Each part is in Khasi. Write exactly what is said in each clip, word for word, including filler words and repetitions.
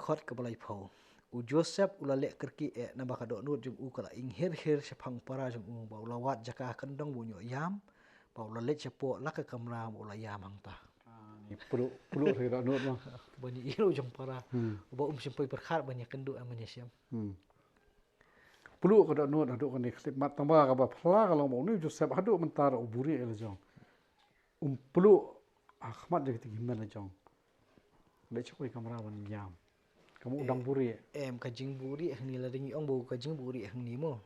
dkhot kaba laiphew. U Joseph u la leh kyrkieh eh, naba ka dohnud jong u ka la ing hir hir shaphang para jong u, ba u la wad jaka ha kyndong ba un ïoh ïam, ba u la leit shapoh la ka kamra ba u la ïam hangta. Ah, ni pulu pulu sa ka dohnud ma. Ba ni ïoh jong para. Hmm. Ba um shym poi pyrkhat ba ni kynduh eh ma ni shem. Hmm. Pulu ka dohnud haduh kane ka khyllipmat, tangba kaba phylla ka long ba une u Joseph haduh mynta u buhrieh ïa la jong. Um pulu ha khmat jong kito ki hynmen la jong. Leit sha kawei ka kamra ban ïam. Ka mut u dang buhrieh. Em, ka jingbuhrieh hangne, lada ngi ong ba ka jingbuhrieh hangne mo,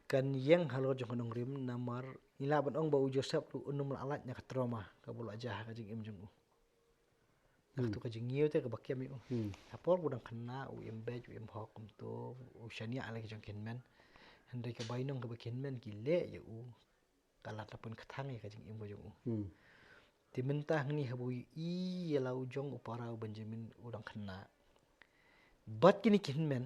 kan ïeng halor jong ka nongrim, namar ngi lah ban ong ba u Joseph ruh um lah lait na ka trauma kaba la jia ha ka jingim jong u. Hmm. Katu ka jingïoh te kaba kem ïa u. Hmm. Ha por ba u dang khynnah, u im beit, u im hok kumto, u shaniah ïa la ki jong ki hynmen. Hynrei ka bainong kaba ki hynmen ki leh ïa u, ka la tap pynkthang ïa ka jingim ka jong u. Hmm. Te mynta hangne haba u ïohi ïa la u jong u para u Benjamin u dang khynnah, bad kine ki hynmen,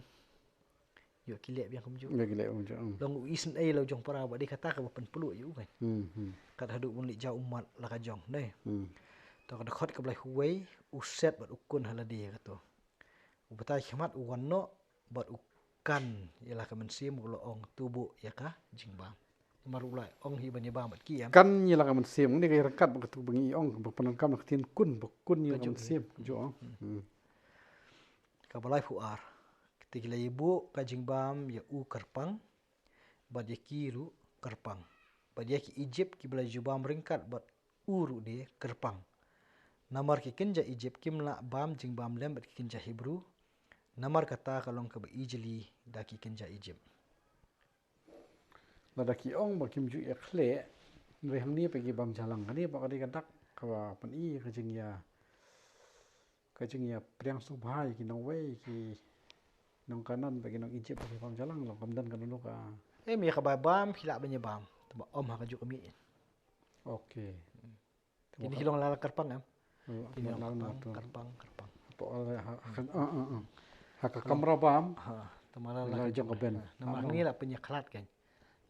ïoh ki leh biang kumjuh. Ïoh ki leh kumjuh, hmm. Long u isynei ïa la u jong para, ba dei kata kaba pynpluh ïa u kan. Hmm, hmm. Kat haduh ban leit jaw ummat la ka jong, ne. Hmm. To ka dkhot kaba laiphew wei, u Seth bad u khun ha lade ïa kato. U batai khmat u wan noh bad u kan ïa la ka mynsiem, u la ong, to buh ïa ka jingbam. Namar u la ong hi ban ïabam bad ki, em. Kan ïa la ka mynsiem, ni ka ryngkat bad katu ba ngi ong, ba pyndonkam na ka ktien khun, ba khun ïa la ka mynsiem. Kajuh. Hmm. Hmm. Kaba laiphew ar. Te ki la ïabuh ka jingbam ïa u kyrpang, bad ïa ki ruh kyrpang. Bad ïa ki Ijipt kiba la ju bam ryngkat bad u ruh de kyrpang. Namar ki kynja Ijipt kim lah bam jingbam lem bad ki kynja Hebru. Namar kata ka long kaba ijli da ki kynja Ijipt. Lada ki ong ba kim ju ïakhleh, hynrei hangne pat ki bam jalang, kane pat ka dei ka dak kaba pyni ka jingïa, ka jingïapdiang sngewbha ïa ki nongwei, ki nong Kanaan bad ki nong Ijipt ba ki bam jalang, long kam don kano kano ka. Em, ïa kaba bam ki lah ban ïabam, tangba ym ha kajuh ka miet. Okay. Kine ki long la la kyrpang, em. Hmm, kine ki long la la kyrpang, kyrpang, kyrpang. To, ha, ha, ha, ha, ha. Ha ka kamra bam. Ha, tangba la la jong ka ben. Ha, namar hangne la pynïakhlad kan.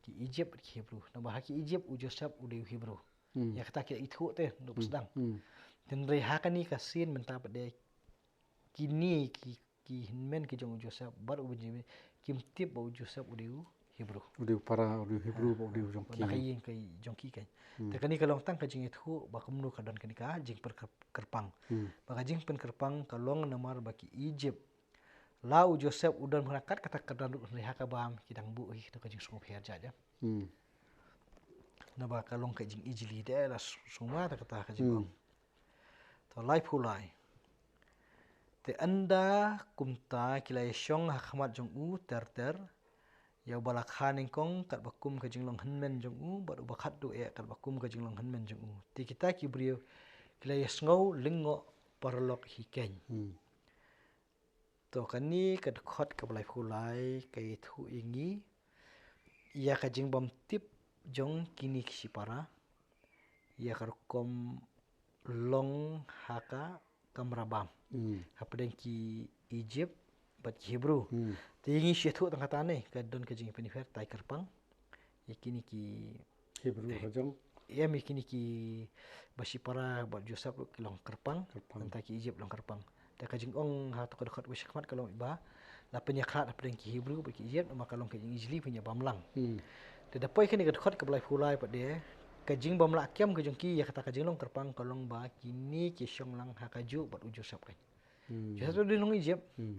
Ki Ijipt, ki Hebru. Namar ha ki Ijipt u Joseph u dei u Hebru. Hmm. Ïa kata ki la ithuh te, naduh ba sdang. Hmm. Hynrei ha kane ka sien mynta pat de kine ki, ki hynmen ki jong u Joseph bad u Benjamin kim tip ba u Joseph u dei u Hebru. U dei u para, u dei u Hebru, ha, bad u dei u jong ki. Bad na ka ïing ka jong ki kan. Hmm. Te kane ka long tang ka jingithuh ba kumno ka don kane ka jingpynkyrpang. Hmm. Ba ka jingpynkyrpang ka long namar ba ki Ijipt, la u Joseph u don mynta kat kata ka don ruh, hynrei ha ka bam ki dang buh hi kata ka jingsngewpher jait, eh. Hmm. Naba ka long ka jingijli de la sngewma ta kata ka jingong. Hmm. To laiphew lai. Te ynda kumta ki la ïashong ha khmat jong u ter ter, ïa uba la kha nyngkong katba kum ka jinglong hynmen jong u, bad uba khatduh eh katba kum ka jinglong hynmen jong u. Te kita ki briew ki la ïasngew lyngngoh paralok hi keiñ. Hmm. To kane ka dkhot kaba laiphew lai ka ïathuh ïa ngi ïa ka jingbymtip jong kine ki shipara ïa ka rukom long ha ka kamra bam. Hmm. Hapdeng ki Ijipt bad ki Hebru. Hmm. Te ïa ngi shu ïathuh tang kata ne, ka don ka jingpynïapher, tai kyrpang ïa kine ki Hebru, eh, ka jong. Ïa, ïa kine kiba shipara bad Joseph ruh ki long kyrpang. Kyrpang. Nangta ki Ijipt long kyrpang. Te ka jingong ha kato ka dkhot ba shakhmat ka long ba la pynïakhlad hapdeng ki Hebru bad ki Ijipt, namar ka long ka jingijli pynïabam lang. Hmm. Te da poi kane ka dkhot kaba laiphew lai pat de, ka jingbymlah kem ka jong ki ïa kata ka jinglong kyrpang ka long ba kine ki shong lang ha kajuh bad u Joseph kan. Hmm. Joseph ruh u dei u nong Ijipt. Hmm.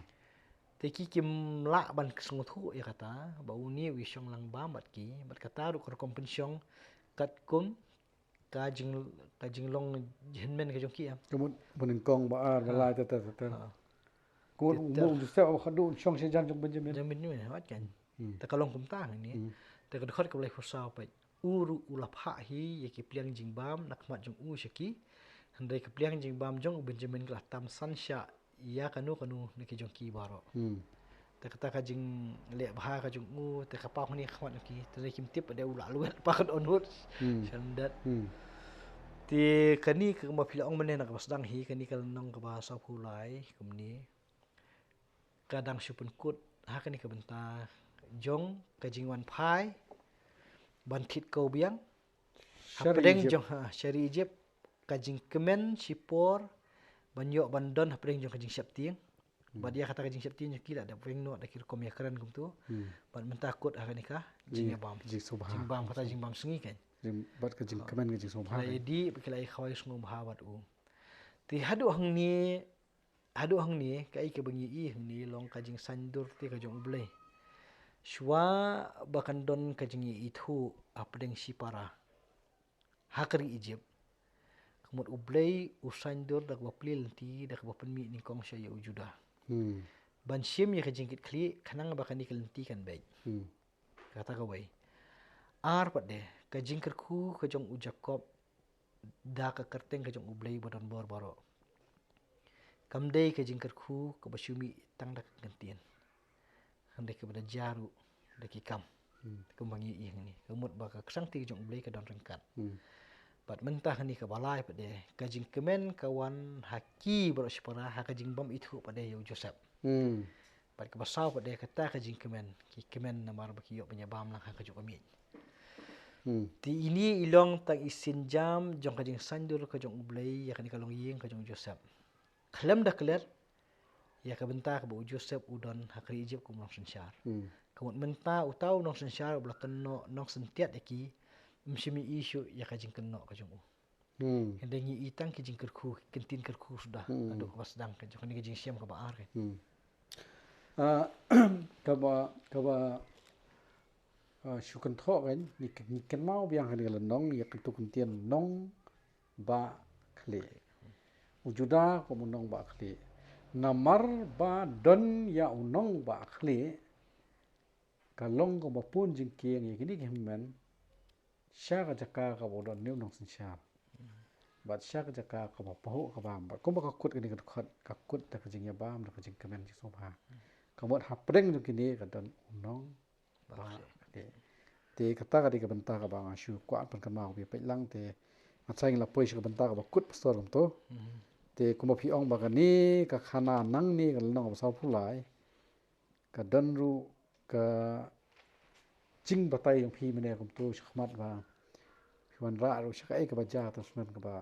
Te ki kim lah ban sngewthuh ïa kata ba une u ïashong lang bam bad ki, bad kata ruh ka rukom pynshong katkum ka jing, ka jinglong hynmen ka jong ki, em. Ka mut ba nyngkong, ba ar, ba lai, ter ter ter ter. Ha. Ka mut u Joseph u khatduh u shong sha jan jong Benjamin. Jong Benjamin, wat kan. Hmm. Te ka long kumta hangne. Hmm. Te ka dkhot kaba laiphew saw pat, u ruh u la phah hi ïa ki pliang jingbam na khmat jong u sha ki. Hynrei ka pliang jingbam jong u Benjamin ka la tam san shah ïa kano kano na ki jong ki baroh. Hmm. Te kata ka jingleh bha ka jong u, te ka paw hangne ha khmat jong ki, te kim tip de u la lwet pat ka dohnud. Hmm. Sha lyndet. Hmm. Te kane kaba phi la ong mynne na kaba sdang hi, kane ka lynnong kaba sawphew lai kumne, ka dang shu pynkut ha kane ka bynta jong ka jingwan phai ban thied kawbiang hapdeng jong, ha, sha ri Ijipt, ka jingkmen shipor ban ïoh ban don hapdeng jong ka jingsheptieng. Bad ïa kata ka jingsheptieng jong ki la dep weng noh da ki rukom ïakren kumto. Bad mynta kut ha kane ka jingïabam. Jingsngewbha. Jingbam kata jingbam sngi kan. Jing, bad ka jingkmen ka jingsngewbha. Ki la ïadih bad ki la ïa khawai sngewbha bad u. Te haduh hangne, haduh hangne kaei kaba ngi ïohi hangne long ka jingsaiñdur te ka jong U Blei. Shuwa ba kan don ka jingïaithuh hapdeng shipara ha ka ri Egypt, ka mut U Blei u saiñdur da kaba plie lynti, da kaba pynmih nyngkong sha ïa u Judah. Ban shim ïa ka jingkitkhlieh khnang ba kane ka lynti kan beit. Kata kawei. Ar pat de, ka jingkyrkhu ka jong u Jakob da ka kyrteng ka jong U Blei ba don bor baroh. Kam dei ka jingkyrkhu kaba shu mih tang da ka ktien. Hynrei kaba da jia ruh da ki kam. Kumba ngi ïohi hangne. Ka mut ba ka ksangti ka jong U Blei ka don ryngkat. Bad mynta hangne kaba lai pat de, ka jingkmen ka wan ha ki baroh shipara ha ka jingbym ithuh pat de ïa u Joseph. Bad kaba saw pat de kata ka jingkmen, ki kmen namar ba ki ïoh ban ïabam lang ha kajuh ka miej. Te ine i long tang i sienjam jong ka jingsaiñdur ka jong U Blei ïa kane ka longïing ka jong u Joseph. Khlem da klet ïa ka bynta kaba u Joseph u don ha ka ri Egypt kum u nongsynshar. Ka mut mynta uta u nongsynshar uba la kynnoh nongsyntiat ïa ki, ym shym ïohi shuh ïa ka jingkynnoh ka jong u. Hynrei ngi ïohi tang ki jingkyrkhu, ki ktien kyrkhu suda. Haduh kaba sdang ka jong kane ka jingshem kaba ar ka. Ah, kaba, kaba, ah, shu kynthoh kan, ngi, ngi kynmaw biang ha kane ka lynnong ïa kato ka ktien nong ba khlieh. U Judah kum u nong ba khlieh. Namar ba don ïa u nong ba khlieh, ka long kaba pun jingkieng ïa kine ki hynmen sha ka jaka kaba u don ne u nongsynshar. Bad sha ka jaka kaba pahuh ka bam. Bad kumba ka kut kane ka dkhot, ka kut da ka jingïabam, da ka jingkmen jingsngewbha. Ka mut hapdeng jong kine ka don u nong ba khlieh. Te kata ka dei ka bynta kaba nga shu kwah pynkynmaw ïa phi peit lang te. Nga sngew la poi sha ka bynta kaba kut pastor kumto. Te kumba phi ong ba kane ka khana nangne ka lynnong kaba sawphew lai, ka don ruh ka jingbatai jong phi mynne kumto shakhmat ba phi wanrah ruh sha kaei kaba jia ha ka snem kaba,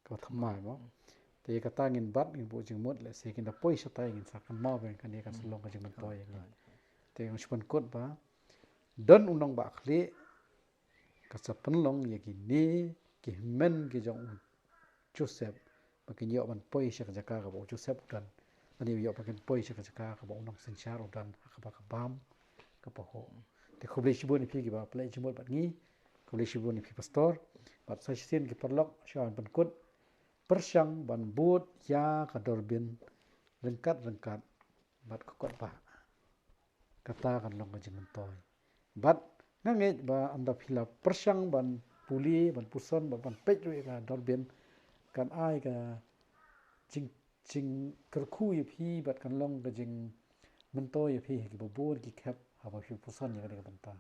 kaba thymmai mo. Te kata ngin bat, ngin buh jingmut, lehse kin da poi shatai ngin sa kynmaw biang kane kan sa long ka jingmyntoi ïa ngi. Te ngan shu pynkut ba don u nong ba khlieh, ka sa pynlong ïa kine ki hynmen ki jong u Joseph ba kin ïoh ban poi sha ka jaka kaba u Joseph u don. Lane ïoh ba kin poi sha ka jaka kaba u nongsynshar u don ha kaba ka bam ka pahuh. Te khublei shibun ïa phi kiba pynleit jingmut bad ngi. Khublei shibun ïa phi pastor. Bad sa shisien ki paralok, shu wan pynkut. Pyrshang ban bud ïa ka Dorbin ryngkat ryngkat bad ka kot ba. Kata kan long ka jingmyntoi. Bad nga ngeit ba ynda phi la pyrshang ban pule, ban puson, ban, ban peit ruh ïa ka Dorbin, kan ai ka jing, jingkyrkhu ïa phi bad kan long ka jingmyntoi ïa phi ha kiba bun ki khep haba phi puson ïa kane ka bynta.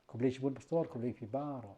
Khublei shibun pastor, khublei phi baroh.